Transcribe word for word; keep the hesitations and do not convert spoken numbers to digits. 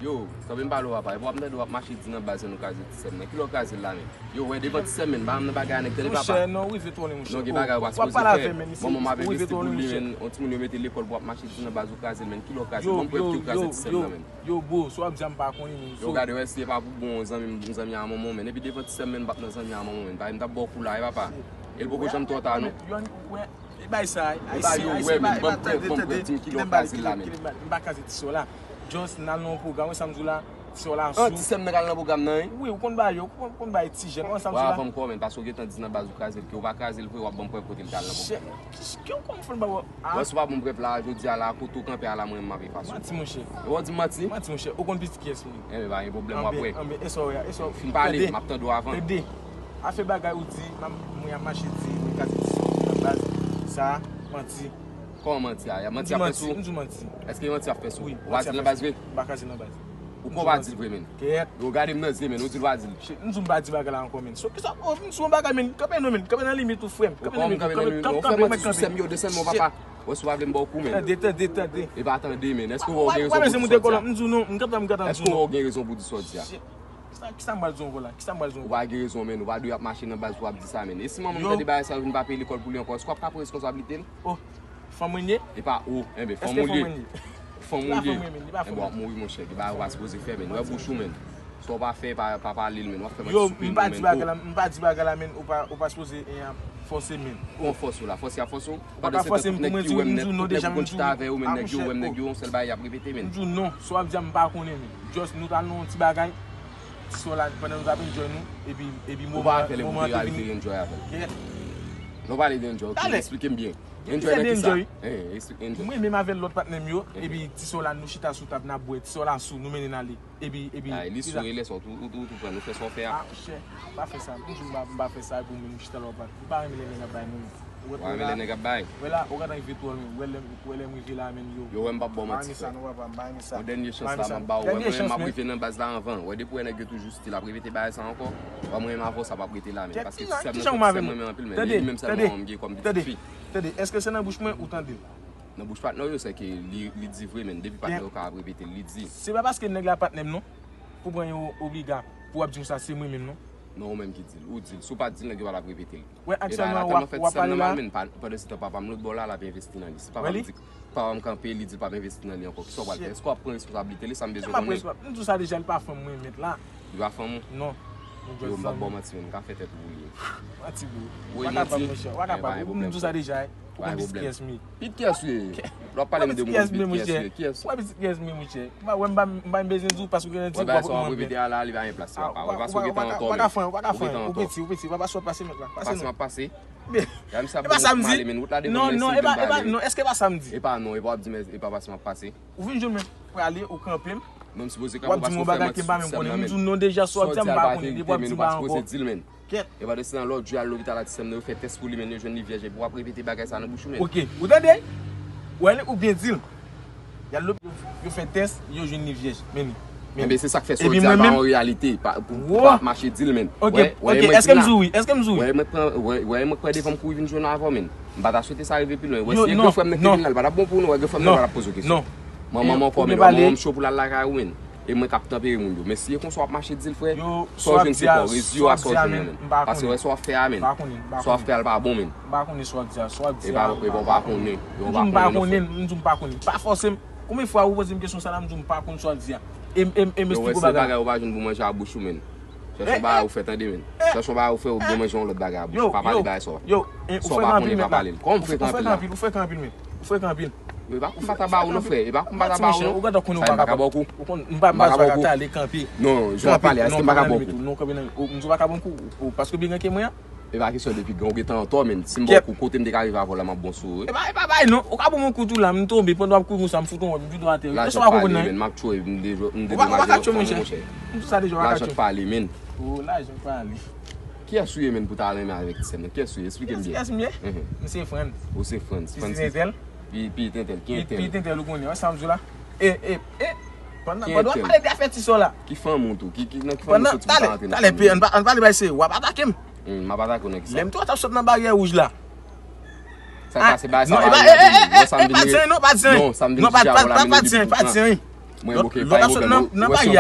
Yo, kanpe m pale w papa, epi w ap tande w ap mache di nan baz la nou kraze ti sè m nan. Kilè w kraze l la menm? Yo, wè devan ti sè m menn, pa nan bagay a nèg, tande papa. Monchè, non, rive twòle monchè. Non, gen bagay ou pa sipoze fè. Manman m ap envesti pou li menn, yon timoun yo mete lekòl pou w ap mache di nan baz ou kraze l menn. Kilè w kraze l? Ban m prèv ke w kraze ti sè m nan menn. Yo, bro, sa w ap di a m pa konnen menn. Yo, gade wè si se pa pou bon zanmi m, zanmi a manman w menn. Epi devan ti sè m menn, m p ap nan zanmi a manman w menn. Paske m t ap ba w kou la wi papa. E l poko janm twò ta non. Yo, wè, e bay sa, e bay sa, yo, wè menn, ban m prèv, ban m prèv, di m kilè w kraze l la menn. M pa kraze ti sè w la. Just n al nan yon pwogram, wè sa m di w la, ti sè w la sou. An, ti sè m nan k al nan pwogram nan wi. Wi, ou konn bagay yo, ou konn, konn bagay ti jèn, wè sa m di w la. Wè, avan m kò menn, paske w gentan di nan baz ou kraze l, ke w pa kraze l vre, w ap ban m prèv kote l t al nan pwogram nan. Ki, ki, ou konn fè l ba w? Wè, si w pa ban m prèv la, jodi a la, kote w kanpe a la, mwen menm m ap efase w. Manti, monchè. E wè w di m manti? Manti, monchè. Ou konn pitit kiyès mwen ye? Enben, pa gen pwoblèm, w ap wè. Anben, enben, e sa w wè a, e sa w. Fin pale, m ap tande w avan. Tande. Afè bagay ou di, m ap, mwen ap mache di, mwen kraze ti sè w nan baz, sa, manti. Kòman manti a? Manti ap fè sou ou? M di w manti. Èske manti ap fè sou ou? Wi, manti ap fè sou mwen. Ou pa di l nan baz vre? M pa kraze l nan baz. Ou kwè w pa di l vre menn? Kèt. Yo, gade m nan zye menn, ou di l w pa di l. Shit, m di w m pa di bagay la ankò menn. So, kisa, oh, m di w yon bagay menn, kanpe non menn, kanpe nan limit ou frè m. Kanpe nan limit ou, kanpe, kanpe, kanpe, kanpe. Ou fè manti sou sè m yo, desann men papa. Wè si w pa vle m ba w kou menn. Tande, tande, tande. E pa tande menn. Èske w wè w gen rezon pou di sa w di a? M di w non, m gentan, m gentan di w non. Èske w wè w gen rezon pou di sa w di a? Shit. Kisa, kisa m pral di w ankò la? Kisa m pral di w ankò? Ou pa gen rezon menn, ou pa dwe ap mache nan baz pou w ap di sa menn. E si manman m tande bagay sa yo vin pa peye lekòl pou li ankò, èske w ap ka pran responsablite l? Oh, fanm mwen ye? E pa ou, enben fanm ou l ye. Fanm ou l ye. Enben w ap mouri monchè, gen bagay ou pa sipoze fè menn. Wè bouch ou menn. Sa w pa fè, pa, pa pale l menn. W ap fè manti sou peni w menn. M pa di bagay la, m pa di bagay la menn, ou pa, ou pa sipoze, eh, fòse menn. Ou an fòse w la, fòse y ap fòse w. Ou pa ka fòse m pou mwen di w, m di w non deja, m di w. Tout nèg ou konn chita avè yo menn, nèg yo wè m, nèg yo yon sèl bagay y ap repete menn. M di w non, sa w ap di a m pa konnen menn. Just nou t al nan yon ti bagay, ti sè w la pandan nou t ap enjoy nou, epi, epi moman an te vini. Kèt. Non pale de enjoy, ok, eksplike m byen. Enjoy nan kisa? Enjoy. M renmen avè lòt patnè m yo, epi ti sè w la nou chita sou tab n ap bwè, ti sè w la sou, nou mennen n ale. Epi, epi. Ay, li sou e lè sa w tou, ou tou, ou tou pran, nou fè sa w fè a. Ah, monchè, pa fè sa. M di w m pa, m pa fè sa pou moun chita lòt pat. M pa renmen lè nèg ap bay moun. Ou pa renmen lè nèg ap bay? Wè la, ou gentan rive twò lwen. Wè lè, wè lè m rive la menn yo. Yo, wè m p ap ba w manti frè. M pa renmen sa non papa, m pa renmen sa. Yon dènye chans la m ap ba w, wè mwen menm m ap rive nan baz la anvan. Wè depi w wè nèg yo toujou still ap repete bagay sa ankò. Wè mwen menm avè w sa p ap rete la menn. Paske ti sè m nan se ti sè mwen menm anpil menn. E li menm sèlman m gen kòm pitit fi. Tande, èske se nan bouch mwen ou tande l? Nan bouch patnè w yo, sèke li, li di vre menn. Depi patnè w ka ap repete l, li di. Se pa paske nèg la patnè m non, pou pran yon obliga, pou w ap di m sa, se mwen menm non. Non, ou menm ki di l. Ou di l. Si w pa t di l, nèg yo pa t ap repete l. Wè aktyèlman w ap, w ap pale la. Pandansetan papa m lòt bò la, l ap envesti nan li. Si papa m di, papa m kanpe, li di l p ap envesti nan li ankò, kisa w pral fè? Èske w ap pran responsablite li? Sa m bezwen konnen. M di w sa deja, li pa fanm mwen mèt la. Li pa fanm ou? Non. Yo, m p ap ba w manti menn, m ka fè tèt ou boule. Manti bro. Ou pa kapab monchè, ou pa kapab. M di w sa deja. Ou konn pitit kiyès m ye? Pitit kiyès ou ye? Lè w ap pale m de moun, pitit kiyès ou ye? Kiyès? Ou pa pitit kiyès m ye monchè? Ou pa wè m pa, m pa bezwen di w paske w gen ti bwa pou mwen. Wè bagay sa w ap repete a la, li pa gen plas li papa. Wè paske ou gentan antò menn. Ou gentan antò. Ou piti, ou piti, papa sòt pase mèt la. Pase non. Pase m ap pase. E pa sa m di. Non, non, e pa, e pa, non, èske e pa sa m di? E pa non, e pa w ap di m e pa pase m ap pase. Ou vin jwenn mwen prale, ou kanpe m. Non, m sipoze kanpe w paske w fè manti sou ti sè m nan menn. M di w non deja, sa w ap di a m pa konnen, depi w ap di m pa ankò. Sa w di a l pa te ekziste menn, ou pa t sipoze di l menn. Kèt. E pandan se tan lòt jou al lopital a ti sè m nan, yo fè tès pou li menn, yo jwenn li vyèj epi w ap repete bagay sa nan bouch ou menn. Ok, ou tande? Ou wè li, ou byen di l. Y al lopital, yo fè tès, yo jwenn li vyèj. Men li. Enben se sa k fè sa w di a pa yon reyalite, pa, pou, pou pa ap mache di l menn. Ok, ok, èske m di w wi? Èske m di w wi? Wè mwen pran, wè, wè mwen pran devan m kouri vin jwenn w avè w menn. M pa ta swete sa rive pi lwen. Wè si e granfrè m nan ki te vin la, l pa t ap bon pou nou, wè granfrè m nan pa t ap poze w kesyon. Manman m ankò menn, wè manman m cho pou l al lakay ou menn. E mwen k ap tanpere moun yo. Men si e konsa w ap mache di l frè, sa w jwenn se pa w, rezi yo a sa w jwenn yo menn. Paske wè sa w ap fè a menn. Sa w ap fè a l pa bon menn. M pa konnen sa w ap di a, sa w ap di a. E pa, e pa w pa konnen. Yo pa konnen non frè. M di w m pa konnen. Pa fòse m. Konbyen fwa ou poze m kesyon sa la, m di w m pa konn sa w ap di a. E m, e m, e m esplike w bagay la. Yo wè se bagay ou pa jwenn pou manje a bouch ou menn. Chèche yon bagay ou fè tande menn. Chèche yon bagay ou fè ou byen manje yon lòt bagay a bouch ou. Pa pale bagay sa w ap fè. Sa w pa konnen pa pale l. Kòman m frekan anpil la? Ou frekan anpil menn. Ou frekan anpil. E pa kou m pa ta ba ou non frè. E pa kou m pa ta ba ou non. Ou gentan konnen ou pa ka ba w kou. M pa, m pa ka ba w kou. Non, jan w ap pale a, èske m pa ka ba w kou? Non, kanpe nan limit ou. Non, kanpe nan limit ou. M di w pa ka ba m kou, ou, paske w pi gran ke mwen an. E pa kesyon de pi gran, ou gentan antò menn. Si m ba w kou, kote m te ka rive avè w la, m ap bon sou ou wi. E pa, e pa bay non. Ou ka ban m yon kou tou la, m tonbe, pandan w ap kouri konsa, m fout yon wòl, m pi dwatè wi. Èske w pa konprann nan? Lajan pale menn, m ap tchwe, m de, m dedomaje yon fanm monchè. M di w sa deja, w pa ka tchwe. Lajan pale menn. O, lajan pale. Kiyès ou ye menn pou ta renmen avèk ti sè m nan? Kiyès ou ye? Esplike m byen. Kiyès m ye? M se Frantz. Ou se Frantz. Frantz ki? Pi, pi tentèl. Ki entèl? Pi tentèl ou konnen, wè sa m di w la? E, e, e, pandan, pandan w ap pale de afè ti sè w la. Ki fanmi w tou? Ki, ki, nan ki fanmi w soti pou ta rantre nan fanmi w? Talè, talè, ann pa, ann pale bay serye, w ap atake m. M ap atake w nan kisa? Lè m tou w t ap sot nan baryè wouj la. Sa k pase bay sa pa rive pou mwen. Non, e pa, e, e, e, pa di anyen non, pa di anyen. Non, sa m vin chita avè w la menn, epi pou pran. Mwen, ok, pa gen pwoblèm. Ou wè si yon